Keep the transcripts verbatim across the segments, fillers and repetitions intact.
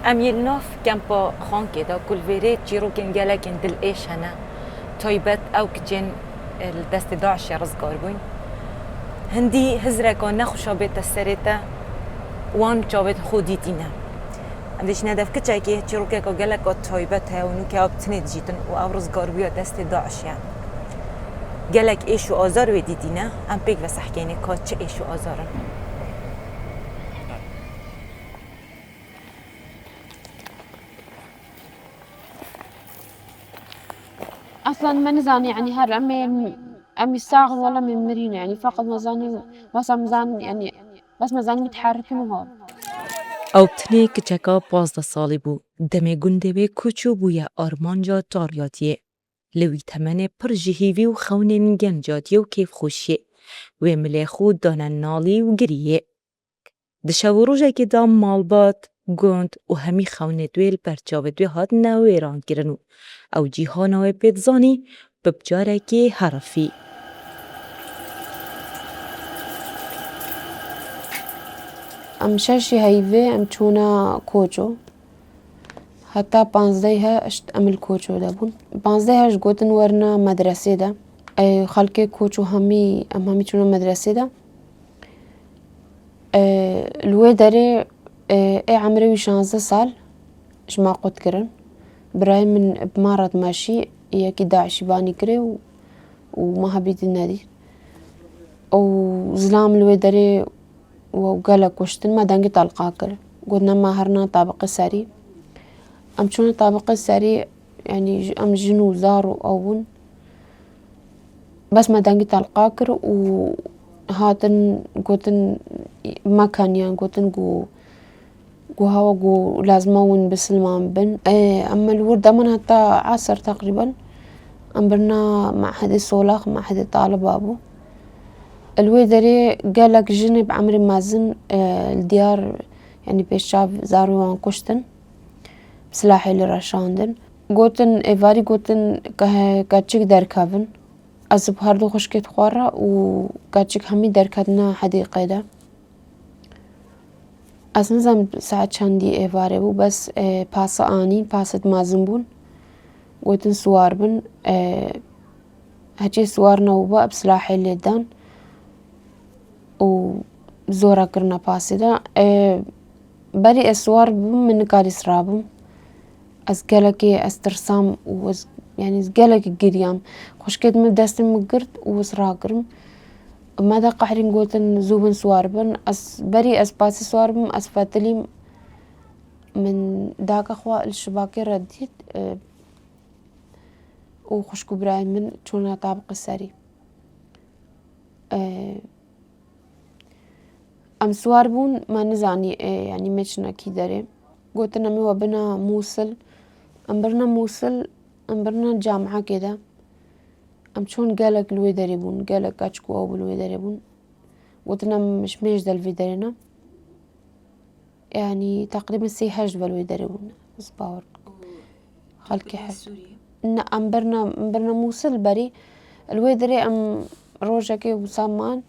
Em yê li nav kempa Xankê de ku li vêrê çîrokên gelekên dilêş hene, taybet ew kiçên li destê DAIŞê rizgar bûyn. Hindî hizreka nexweşa bête serê te, wan bi çavên xwe dîtîne. Em dê çine dev kiçekê, çîrokeka geleka taybet heye û nûke ew bi tinê dijîtin û ew rizgar bûye destê DAIŞê. Gelek êş û azar wê dîtîne, em pêk ve sehkênê ka çi êş û azar in. Aslan me nizanî, yanî her em ê, em ê sax in wala em ê mirîn, yanî feqet me zanî, bes em zan, yanî bes me zanî miteherrikin û hol. Ew tinê kiçeka pazdeh salî bû. Demê gundê wê koçû bûye armanca tariyatiyê. Li wî temenê pir ji hîvî û xewnên gencatiyê û kêfxweşiyê wê milê xwe dane nalî û giriyê. Di şev û rojekê de malbat, gund û hemî xewnêt wê li ber çavêt wê hatine wêrankirin û ew cîhana wê pê dizanî bi bicarekê herifî. Em şeşî heyvê em çûne koço. Heta panzdehê heşt em li koço de bûn. Panzdehê heşt gotin werine medresê de. Ê, xelkê koço hemî, em hemî çûne medresê de. Ê, li wê derê, ê, ê emrê wî şazdeh sal ji me qut kirin. Birayê min bi me re dimeşî, yekî DAIŞî banî kirê û, û me hebî dî nedî. Û zilam li wê derê û gelek kuştin, me dengê telqa kir. Gotin me herina tabiqê serî. Em çûne tabiqê serî, yanî em jin û zar û ew bûn. Bes me dengê telqa kir û hatin gotin me keniyan, gotin ku, ku hawa ku lazima hûn bisilman bin. Ê, em li wir deman heta esr teqrîben. Em birina mehedê Solax, mehedê Taliba bû. Li wê derê gelek jinê bi emrê mezin, ê, li diyar, yanî pêşçav zarê wan kuştin. Bi silahê li reşandin. Gotin, êvarî gotin, ke-, keçik derkevin. Ez bi her du xwişkêt xwe re û keçik hemî derketine hedîqê de. Ez nizam saet çendî êvarê bû, bes, e, pasa anîn, pasêt mezin bûn. Gotin siwar bin, e, heçê siwar nebûba, bi silahê lê dan û zora kirine pasê de. E, berî ez siwar bibim, min nikarî sirabim. Ez gelekê, ez tirsam û ez, yanî ez gelekê giriyam. Xwişkêt min destê min girt û ez rakirim. Me de qehrîn gotin, zû bin siwar bin. Ez, berî ez pasê siwar bim, ez fetilîm. Min daka xwe li şibakê re dît, e, û xwişk û birayên min çûne tabiqê serî. E, Em siwar bûn, me nizanî, ê, yanî me çine kî derê. Gotin, em ê we bina Mûsil. Em birine Mûsil, em birine camihekê de. Em çûn, gelek li wê derê bûn, gelek keç ku ew bi li wê derê bûn. Gotin, em ji mêj de li vê derê ne. Yanî teqrîben sê heşt ve li wê derê bûn. Ez bawer bikim. Xelkê her. Ne, em birine, em birine Mûsil berî. Li wê derê em rojekê wisa man.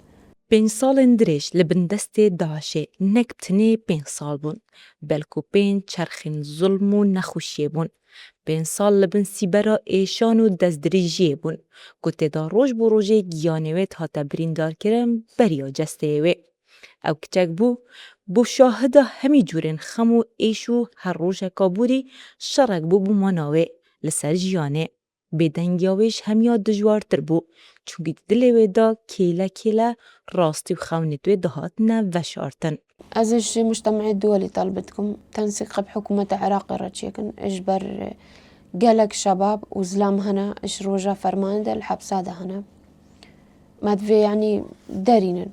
Pênc salên dirêj li bin destê DAIŞê nek bi tinê pênc sal bûn, belku pênc çerxên zulm û nexweşiyê bûn. Pênc sal li bin sîbera êşan û destdirêjiyê bûn, ku tê de roj bi rojê giyanê wê dihate birîndarkirin beriya cesteyê wê. Ew kiçek bû, bû şahida hemî cûrên xem û êş û her rojeka borî şerek bû bo mana wê li ser jiyanê. Bêdengiya wê ji hemiya dijwartir bû, çunkî di dilê wê de kêle kêle rastî û xewnêt wê dihatine veşartin. Ez ji Mujtemeyê Duwelî talib dikim, tensîq bi hikûmeta Iraqê re çêkin, ji ber gelek şebab û zilam hene ji roja fermanê de li hepsa de hene. Me divê, yanî, derînin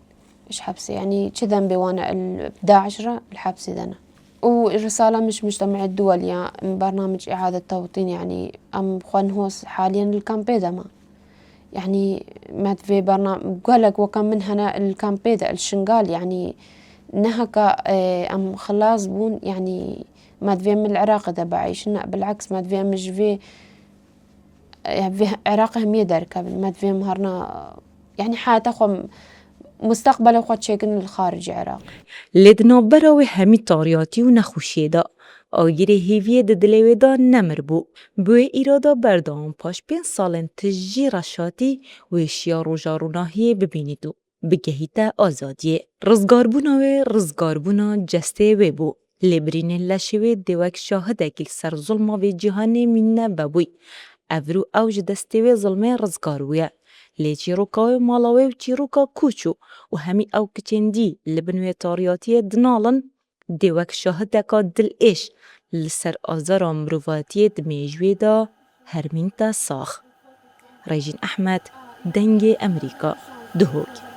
ji hepsê, yanî çi dembê wan e li DAIŞ re li hepsê de ne. Û risala min ji Mujtemeyê Duwelî ya, bernamij îade tewtîn, yanî em xwe niho haliyen li kampê de me. Yanî me divê berna-, gelek weke min hene li kampê de, li Şingal, yanî ne heke, e, em xilas bûn, yanî me divê em li Iraqê de bieyşin, ne, bileks me divê em ji vê, e, vê Iraqê hemiyê derkevin. Me divê em herna, yanî heyata xwe, mustaqbela xwe çêkin li xaricê Iraqê. Lê di navbera wê hemî tariyatî û nexweşiyê de, Agirê hêviyê di dilê wê de nemir bû. Bi wê îrada berdewam paş pênc salên tijî reşatî wê şiya roja ronahiyê bibînît û bigehîte azadiyê. Rizgarbûna wê rizgarbûna cestê wê bû. Lêbirînên leşê wê dê wek şahidekî li ser zulma vê cîhanê mîne vebûy. Evro ew ji destê wê zilmê rizgar bûye. Lê çîroka wê mala wê û çîroka koç û û hemî ew kiçên dî li bin wê tariyatiyê dinalin, dê wek şahideka dilêş li ser azara mirovatiyê di mêjûyê de hermînte sax. Rêjîn Ehmed, Dengê Emerîka, Duhok.